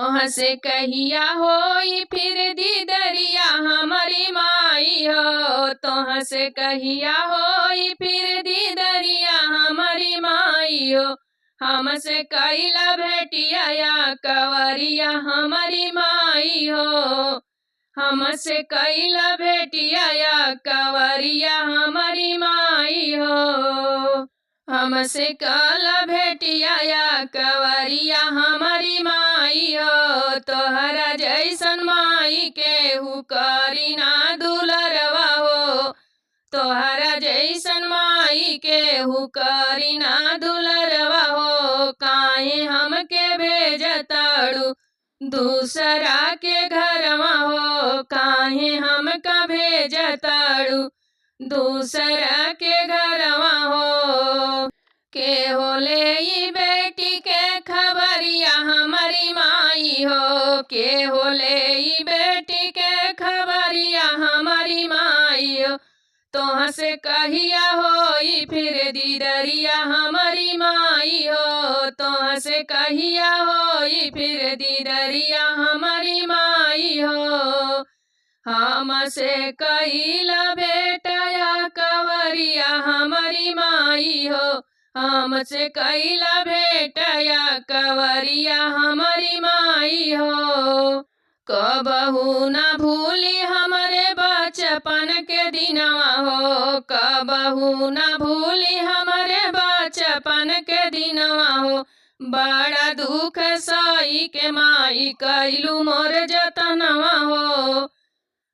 तोहसे कहिया होई फिर दीदरिया हमारी माई हो। तोहसे कहिया होई फिर दीदरिया हमारी माई हो। हमसे कैला भेटिया या कवरिया हमारी माई हो। हमसे कैला भेटिया या कवरिया हमारी माई हो। हमसे काला भेटिया या कवरिया हमारी माई हो। तोहरा जैसन माई के करी ना दुलरवा हो। तोहरा जैसन माई के करी ना दुलरवा हो। काहे हमके भेजताड़ू दूसरा के घरवा हो। काहे हमका भेजताड़ू दूसरा के घरवा हो। के होले ई बेटी के खबरिया हमारी माई हो। के होले ई बेटी के खबरिया हमारी माई हो। तोहसे कहिया होई फिर दीदरिया हमारी माई हो। तोहसे कहिया होई फिर दीदरिया हमारी माई हो। हमसे कैला भेटया कवरिया हमारी माई हो। हमसे कैला भेटया कवरिया हमारी माई हो। कबहू न भूली हमारे बचपन के दिनवा हो। कबहू न भूली हमारे बचपन के दिनवा हो। बड़ा दुख सही के माई कैलू मोर जतनवा हो।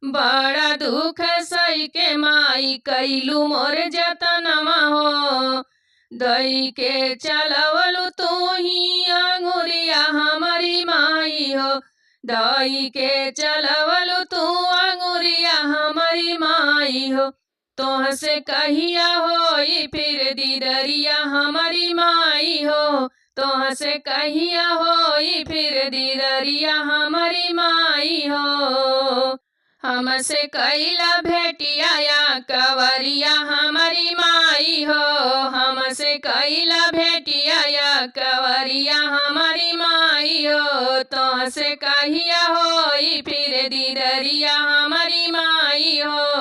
बड़ा दुख सही के माई कैलू मोर जतनवा हो। दई के चलवलू तू ही अंगुरिया हमारी माई हो। दई के चलवलू तू अंगुरिया हमारी माई हो। तोहसे कहिया होई फिर दीदरिया हमारी माई हो। तोहसे कहिया होई फिर दीदरिया हमारी माई हो। हमसे कैला भेटिया या कवरिया हमारी माई हो। हमसे कैला भेटिया या कवरिया हमारी माई हो। तोहसे कहिया होई फिर दीदरिया हमारी माई हो।